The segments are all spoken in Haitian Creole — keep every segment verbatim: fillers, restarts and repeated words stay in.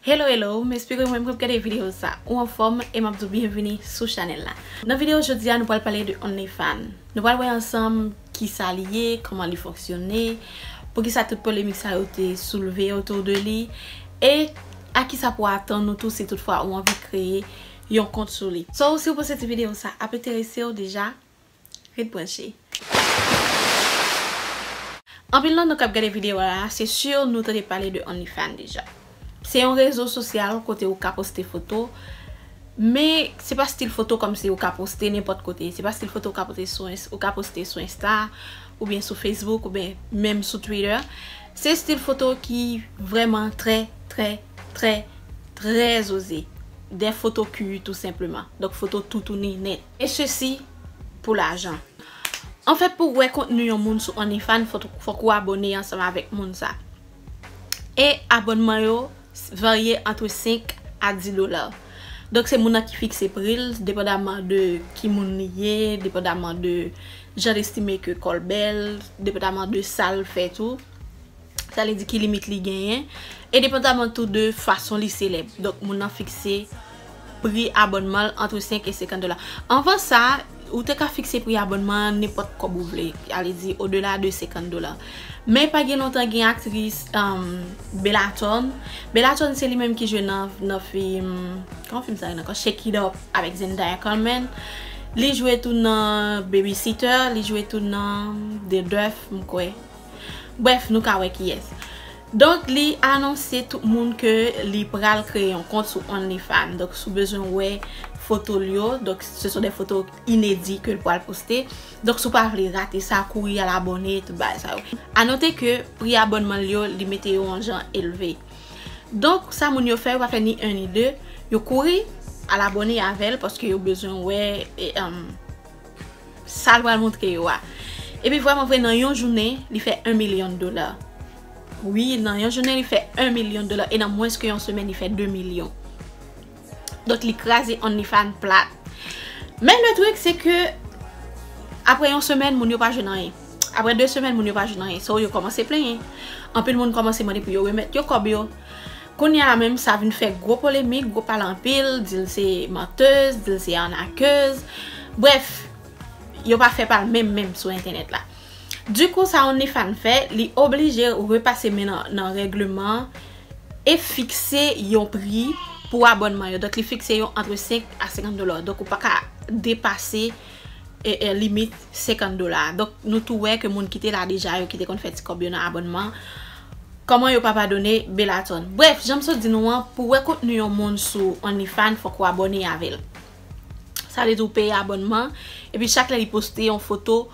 Hello, hello, m espere ou menm k ap gade videyo sa, ou anfòm e m ap di w byenvini sou chanèl la. Nan videyo jodi a, nou pral pale de OnlyFans. Nou pral wè ansanm kisa li ye, kòman li fonksyone, poukisa tout polemik sa yo te soulve otou de li, e a kisa pou atann ou tou si toutfwa ou anvi kreye yon kont sou li. So, si w panse ti videyo sa ap enterese w deja, ret branche. Anpil nan nou k ap gade videyo a la, se si nou tande pale de OnlyFans deja. Se yon rezo sosyal kote ou ka poste foto, men se pa stil foto kòmsi ou ka poste nenpòt kote. Se pa stil foto ou ka poste sou Ins-, ou ka poste sou Insta, oubyen sou Facebook, oubyen menm sou Twitter. Se stil foto ki vrèman trè, trè, trè, trè oze. Des photos cul, tou senpleman. Donk, foto toutouni nèt. E sesi pou lajan. Anfèt, pou w wè kontni yon moun sou OnlyFans, fò, fòk ou abòne ansanm avèk moun sa. E abònman yo varye ant senk a dis dola. Donk, se moun nan ki fikse pri l, depandaman de ki moun li ye, depandaman de jan l estime ke kò l bèl, depandaman de sa l fè tou. Sa vle di ki limit li genyen. E depandaman tou de fason li selèb. Donk, moun nan fikse pri abònman l ant senk e senkant dola. Anvan sa, ou te ka fikse pri abònman an nenpòt kòb ou vle. Sa vle di odela de senkant dola. Men pa gen lontan gen aktris, um, Bella Thorne. Bella Thorne se li menm ki jwe nan, nan fim, kòman fim sa rele ankò? Shake It Up avèk Zendaya Coleman. Li jwe tou nan Babysitter, li jwe tou nan The Duff, m kwè. Brèf, nou ka wè kiyès. Donk, li anonse tout moun ke li pral kreye yon kont sou OnlyFans. Donk, si w bezwen wè foto l yo, donk, ce sont des photos inédits ke l pral poste. Donk, si w pa vle rate sa, kouri al abòne, tout bagay sa yo. A note ke pri abònman l yo, li mete yo yon jan elve. Donk, sa moun yo fè, yo pa fè ni en ni de, yo kouri al abòne avè l paske yo bezwen wè, e, um, sa l pral montre yo a. Epi vrèman vre, nan yon jounen, li fè en milyon dola. Wi, nan yon jounen, li fè en milyon dola. E nan mwens ke yon semèn, li fè de milyon. Donk, li kraze OnlyFans plat. Men le truc, se ke apre yon semèn, moun yo pa jwenn anyen. Apre de semèn, moun yo pa jwenn anyen. So, yo kòmanse plenyen. Anpil moun kòmanse mande pou yo remèt yo kòb yo. Kounye a menm, sa vin fè gwo polemik, gwo pale anpil, di l se mantèz, di l se anakèz. Brèf, yo pa fè pale menm menm sou entènèt la. Dikou, sa OnlyFans fè, li oblije repase men nan, nan règleman e fikse yon pri pou abònman yo. Donk, li fikse yo ant senk a senkant dola. Donk, ou pa ka depase, e, e, limit senkant dola. Donk, nou tou wè ke moun ki te la deja yo, ki te konn fè ti kòb yo nan abònman, kòman yo pa padone Bella Thorne. Brèf, jan m sot di nou an, pou wè kontni yon moun sou OnlyFans, fòk ou abòne avè l. Sa vle di ou peye abònman, epi chak lè li poste yon foto,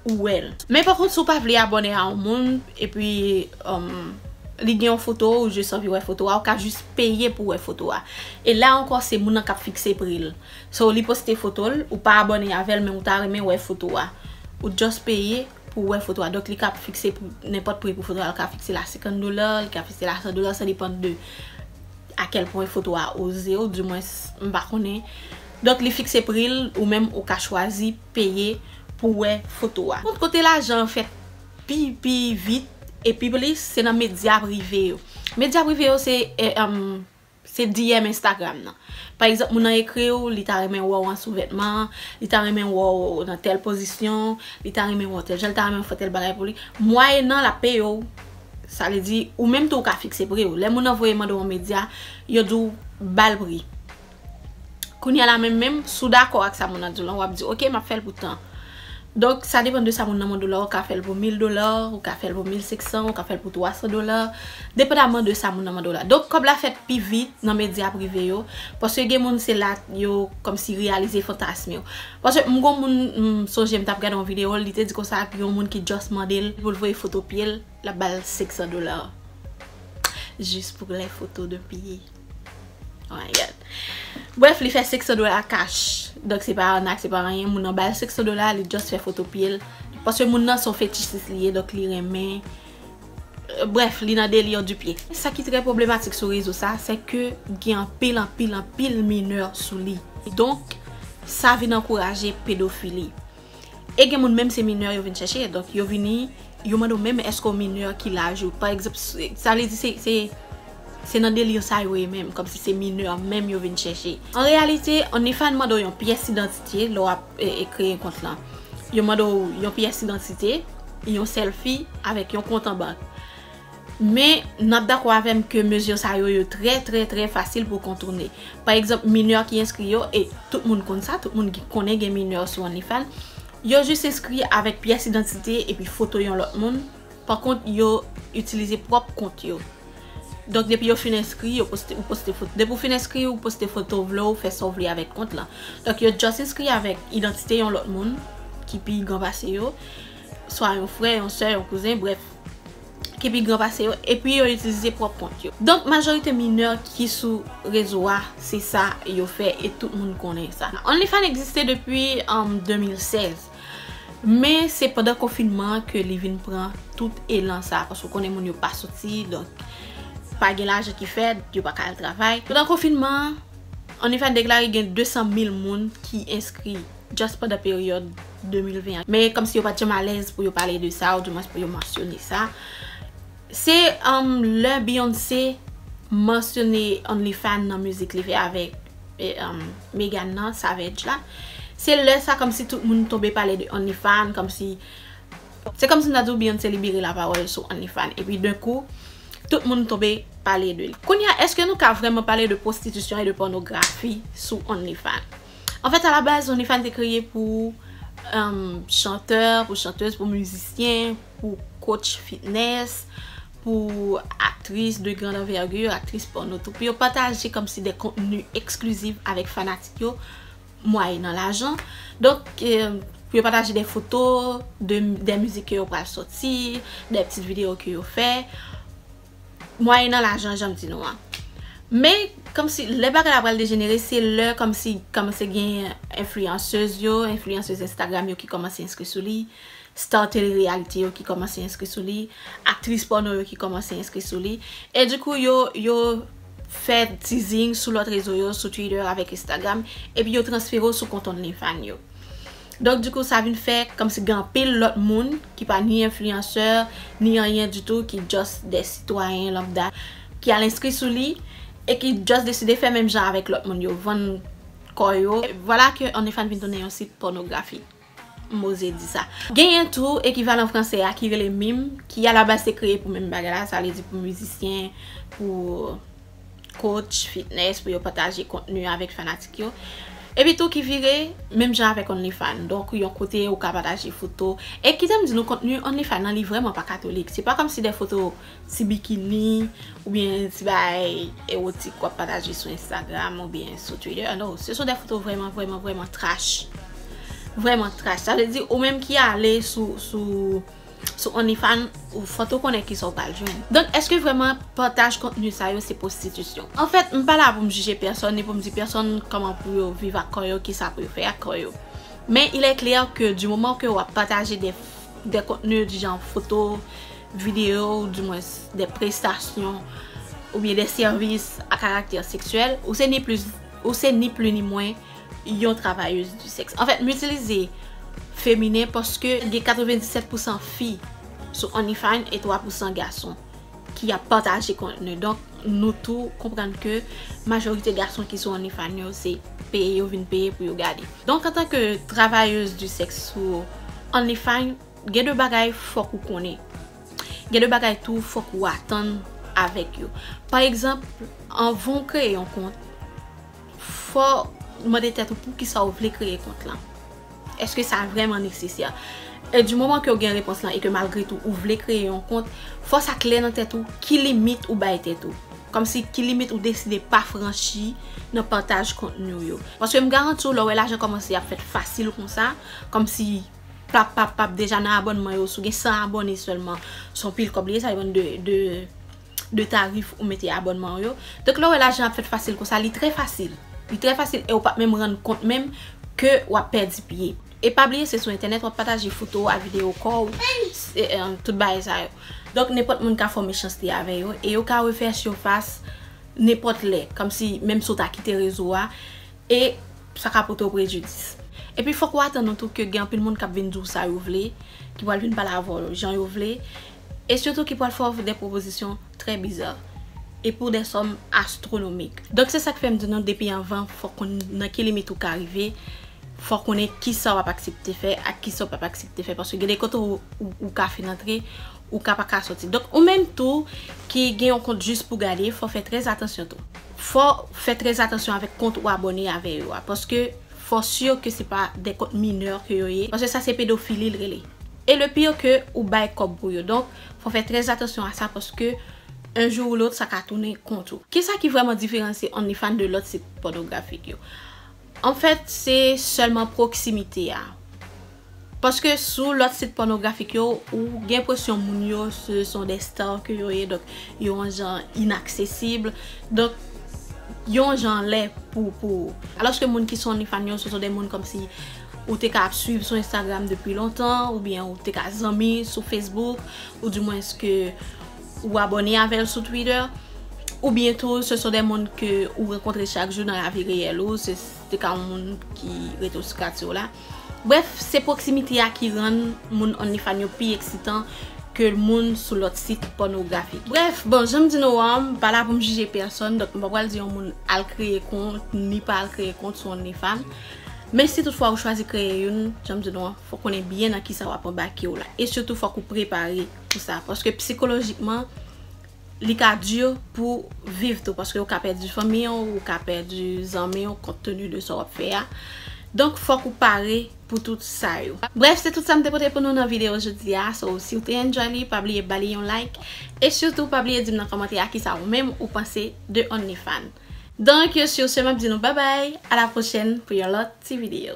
ou wè l. Men pa kont, si w pa vle abòne a yon moun, epi, um, li gen yon foto, ou jis anvi wè foto a, ou ka jis peye pou wè foto a. E la ankò, se moun nan k ap fikse pri l. So, li poste foto l, ou pa abòne avè l, men ou ta renmen wè foto a. Ou just peye pou wè foto a. Donk, li ka fikse pri, nenpòt pri pou foto a. Li ka fikse l a senkant dola, li ka fikse l a san dola, sa depann de a kèl pwen foto a oze, ou dimwens, m pa konnen. Donk, li fikse pri l, ou menm, ou ka chwazi peye pou wè foto a. Kont kote lajan an fèt pi, pi vit e pi plis, se nan medya prive yo. Medya prive yo, se, e, um, se D M Instagram nan. Pa egzanp, moun nan ekri w, li ta renmen wè w an souvètman, li ta renmen wè w nan tèl pozisyon, li ta renmen wè w tèl jan, li ta renmen w fè tèl bagay pou li. Mwayennan l ap peye w. Sa vle di, ou menm tou ou ka fikse pri w. Lè moun nan voye mande w yon medya, yo di w ba l pri. Kounye a la menm menm, si w dakò ak sa moun nan di w lan, w ap di, "Oke, m ap fè l pou tan." Donk, sa depann de sa moun nan mande w la, ou ka fè l pou mil dola, ou ka fè l pou mil senk san, ou ka fè l pou twa san dola, depandaman de sa moun nan mande w la. Donk, kòb la fèt pi vit nan medya prive yo, paske gen moun se la yo kòmsi reyalize fantasm yo. Paske m gon moun, m sonje m t ap gade yon videyo, li te di konsa, gen yon moun ki just mande l pou l voye foto pye l, l ap ba l senk san dola. Jis pou lè foto de pye. Oh my God. Brèf, li fè senk san dola cash. Donk, se pa anak, se pa anyen. Moun nan ba l senk san dola, li just fè foto pye l. Paske moun nan se yon fetichis li ye, donk li renmen. Euh, brèf, li nan délire du pied. Sa ki trè pwoblematik sou rezo sa, se ke gen anpil, anpil, anpil minè sou li. Donk, sa vin ankouraje pedofili. E gen moun menm se minè yo vin chèche, donk yo vini, yo mande w menm èske w minè, ki laj ou. Pa egzanp, se, sa vle di se, se, Se nan deli sa yo ye menm, kòmsi se minè menm yo vin chèche. An reyalite, OnlyFans mande w yon pyès idantite lè w ap e, e, kreye kont lan. Yo mande w yon pyès idantite, yon selfie avèk yon kont an bank. Men, n ap dakò avè m ke mezi sa yo, yo trè, trè, trè fasil pou kontounen. Pa egzanp, minè ki enskri yo, e tout moun konn sa, tout moun ki konnen gen minè sou OnlyFans, yo jis enskri avèk pyès idantite epi foto yon lòt moun. Pa kont, yo itilize pwòp kont yo. Donk, depi yo fin enskri, yo poste, ou poste foto. Depi w fin enskri, ou poste foto w vle, ou fè sa w vle avèk kont lan. Donk, yo just enskri avèk idantite yon lòt moun ki pi gran pase yo, swa yon frè, yon sè, yon kouzen, brèf, ki pi gran pase yo, epi yo itilize pwòp kont yo. Donk, majorite minè ki sou rezo a, se sa yo fè, e tout moun konnen sa. OnlyFans egziste depi, um, de mil sèz. Men se pandan konfinman an ke li vin pran tout elan sa, paske w konnen moun yo pa soti, donk pa gen lajan ki fèt, yo pa ka al travay. Pandan konfinman an, OnlyFans deklare gen de san mil moun ki enskri just pandan peryòd de mil ven an. Men kòmsi yo pa t janm alèz pou yo pale de sa, oudimwens pou yo mansyone sa. Se, um, lè Beyoncé mansyone OnlyFans nan mizik li fè avèk, e, um, Megan nan, Savage la. Se lè sa kòmsi tout moun tonbe pale de OnlyFans, kòmsi, se kòmsi m ta di w Beyoncé libere lapawòl sou OnlyFans. Epi d'un coup, tout moun tonbe pale de li. Kounye a, èske nou ka vrèman pale de pwostitisyon e de pònografi sou OnlyFans? Anfèt, alabaz, OnlyFans te kreye pou, um, chantè, pou chantèz, pou mizisyen, pou coach fitness, pou aktris de grande envergure, aktris pòno tou, pou yo pataje kòmsi de kontni eksklizif avèk fanatik yo, mwayenan lajan. Donk, eh, pou yo pataje de foto de, de mizik ke yo pral sòti, de ti videyo ke yo fè, mwayenan lajan, jan m di nou an. Men, kòmsi, lè bagay la pral dejenere, se lè kòmsi kòmanse gen enfliyansèz yo, enfliyansèz Instagram yo ki kòmanse enskri sou li, star tele reyalite yo ki kòmanse enskri sou li, aktris pòno yo ki kòmanse enskri sou li. E dikou, yo, yo fè teasing sou lòt rezo yo, sou Twitter avèk Instagram, epi yo transfere w sou kont OnlyFans yo. Donk, dikou, sa vin fè kòmsi gen anpil lòt moun ki pa ni enfliyansè, ni anyen ditou, ki just de sitwayen lambda, ki al enskri sou li, e ki just deside fè menm jan avèk lòt moun yo, vann kò yo. Vwala ke OnlyFans vin tounen yon sit pònografi. M oze di sa. Genyen tou ekivalan fransè a ki rele meme, ki alabaz te kreye pou menm bagay la, sa vle di pou mizisyen, pou coach, fitness, pou yo pataje kontni avèk fanatik yo. Epi tou ki vire, menm jan avèk OnlyFans. Donk, yon kote ou ka pataje foto. E kite m di nou, kontni OnlyFans nan, li vrèman pa katolik. Se pa kòmsi de foto ti bikini, oubyen ti bagay ewotik w ap pataje sou Instagram oubyen sou Twitter. Non, se son de foto vrèman, vrèman, vrèman trash. Vrèman trash. Sa vle di, ou menm ki ale sou, sou, sou OnlyFans, ou fòk ou konnen kisa w pral jwenn. Donk, èske vrèman pataj kontni sa yo se pwostitisyon? Anfèt, m pa la pou m jije pèsonn, ni pou m di pèsonn kòman pou yo viv ak kò yo, kisa pou yo fè ak kò yo. Men, il est clair que du moment que w ap pataje de, de kontni du genre foto, videyo, ou du moins de prestasyon, oubyen de sèvis a karaktè seksyèl, ou se ni plis, ou se ni pli ni mwen yon travayèz di sèks. Anfèt, m itilize feminen paske gen katrevendisèt pousan fi sou OnlyFans e twa pousan gason ki ap pataje kontni. Donk, nou tou konprann ke majorite gason ki sou OnlyFans yo, se peye yo vin peye pou yo gade. Donk, antanke travayèz di sèks sou OnlyFans, gen de bagay fòk ou konnen. Gen de bagay tou fòk ou atann avèk yo. Pa egzanp, anvan w kreye yon kont, fò w mande tèt ou poukisa w vle kreye kont lan. Èske sa vrèman nesesè? E di moman ke w gen repons lan e ke malgre tou ou vle kreye yon kont, fò sa klè nan tèt ou ki limit ou bay tèt ou. Kòmsi ki limit ou deside pa franchi nan pataj kontni w yo. Paske m garanti w, lè w wè lajan kòmanse ap fèt fasil konsa, kòmsi pap, pap, pap, deja nan abònman yo, si w gen san abòne sèlman, se yon pil kòb li ye, sa depann de, de, de tarif ou mete abònman w yo. Donk, lè w wè lajan ap fèt fasil konsa, li trè fasil. Li trè fasil e w p ap menm rann kont menm ke w ap pèdi pye. E pa bliye, se sou entènèt w ap pataje foto w ak videyo kò w, e, e, tout bagay sa yo. Donk, nenpòt moun ka fè w mechanste avè yo, e yo ka refè sifas nenpòt lè, kòmsi menm si w ta kite rezo a, e sa ka pote w prejidis. Epi fòk w atann ou tou ke gen anpil moun k ap vin di w sa yo vle, ki pral vin pale avè w jan yo vle, e sitou ki pral fè w de pwopozisyon trè biza. e pou de sòm astwonomik. Donk se sa k fè m di nou depi anvan, fò w konn nan ki limit ou ka rive, fò w konnen kisa w ap aksepte fè ak kisa w p ap aksepte fè, paske gen de kote ou, ou, ou ka fin antre, ou ka pa ka sòti. Donk ou menm tou ki gen yon kont jis pou gade, fò w fè trè atansyon tou. Fò w fè trè atansyon avèk kont ou abòne avè yo a, paske fò w si ke se pa de kont minè ke yo ye, paske sa se pedofili l rele. E le pire ke ou bay kòb pou yo. Donk fò w fè trè atansyon a sa, paske un jour ou l'autre sa ka tounen kont ou. Kisa ki vrèman diferansye OnlyFans de lòt sit pònografik yo? Anfèt se sèlman pwoksimite a. Paske sou lòt sit pònografik yo, ou gen enpresyon moun yo se sont des stars ke yo ye, donk yo yon jan inaksesib, donk yo yon jan lè pou, pou ou. Alòske moun ki sou OnlyFans yo, se sont des moun kòmsi ou te ka ap swiv sou Instagram depi lontan, oubyen ou te ka zanmi sou Facebook, ou dimwens ke ou abòne avè l sou Twitter, oubyen tou se sont des moun ke ou rankontre chak jou nan lavi reyèl ou, se te ka yon moun ki rete sou katye w la. Brèf, se pwoksimite a ki rann moun OnlyFans yo pi eksitan ke moun sou lòt sit pònografik. Brèf, bon, jan m di nou an, m pa la pou m jije pèsonn, donk m pa pral di yon moun al kreye kont ni pa al kreye kont sou OnlyFans. Men si toutfwa ou chwazi kreye youn, jan m di nou an, fò w konnen byen nan kisa w ap anbake w la. E sitou fòk ou prepare pou sa, paske psikolojikman li ka di pou viv tou, paske ou ka pèdi fanmi w, ou ka pèdi zanmi w, kont teni de sa w ap fè a. Donk fòk ou pare pou tout sa yo. Brèf, se tout sa m te pote pou nou nan videyo jodi a. So si w te enjoy li, pa bliye ba li yon like, e sitou pa bliye di m nan kòmantè a kisa ou menm ou panse de OnlyFans. Donk sur ce, m ap di nou babay, a la pwochèn pou yon lòt ti videyo.